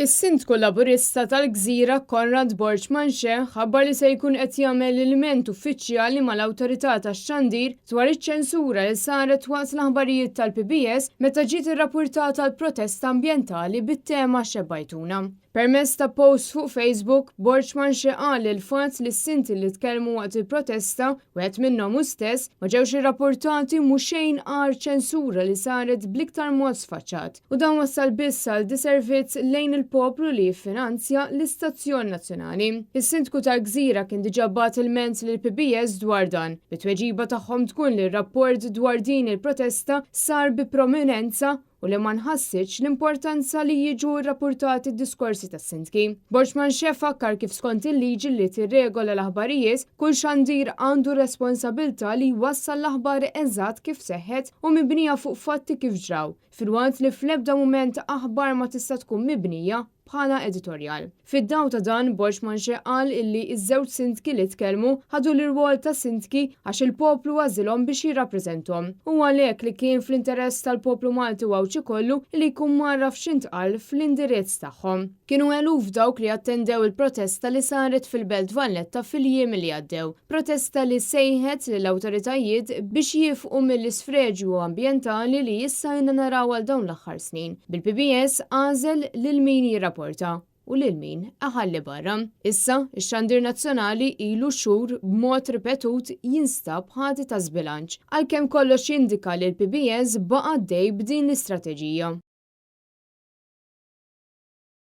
Is-Sindku Laburista tal-Gżira Conrad Borg Manché ħabbar li se jkun qed jagħmel ilment uffiċjali mal-Awtorità tax-Xandir dwar iċ-ċensura li saret waqt l-aħbarijiet tal-PBS meta ġiet irrappurtata l-protesta ambjentali bit-tema Xebbajtuna. Permezz ta' post fuq Facebook, Borg Manché qal li l-fatt li s-sindki li tkellmu waqt il-protesta, wieħed minnhom hu stess, ma ġewx irrappurtati mhu xejn għar ċensura li saret bl-iktar mod sfaċċat. U dan wassal biss għal diservizz lejn il-poplu li jiffinanzja l-istazzjon nazzjonali. Is-Sindku tal-Gżira kien diġà bagħat ilment lill-PBS dwar dan, bit-tweġiba tagħhom tkun li r-rapport dwar din il-protesta sar bi prominenza u li ma nħassitx l-importanza li jiġu rrappurtati d-diskorsi tas-sindki. Borg Manché fakkar kif skont il-liġi li tirregola l-aħbarijiet, kull xandir għandu r-responsabilità li jwassal l-aħbar eżatt kif seħħet u mibnija fuq fatti kif ġraw, filwaqt li fl-ebda mument aħbar ma tista' tkun mibnija bħala editorjal. Fid-dawl ta' dan, Borg Manché qal illi ż-żewġ sindki li tkellmu ħadu l-irwol ta' sindki għax il-poplu għażilhom biex jirrappreżenthom. Hu għalhekk li kien fl-interess tal-poplu Malti u Għawdxi kollu illi jkun mgħarraf x'intqal fl-indirizz tagħhom. Kienu eluf dawk li attendew il-protesta li saret fil-Belt Valletta fil-jiem li għaddew. Protesta li sejħet lill-awtoritajiet biex jiefqu mill-isfreġju ambjentali li issa ilna naraw għal dawn l-aħħar snin. Bil-PBS għażel lil min jirrapporta u lil min iħalli barra. Issa, ix-xandir nazzjonali ilu xhur b'mod ripetut jinstab ħati ta' żbilanċ, għalkemm kollox jindika li l-PBS baqa' għaddej b'din l-istrateġija.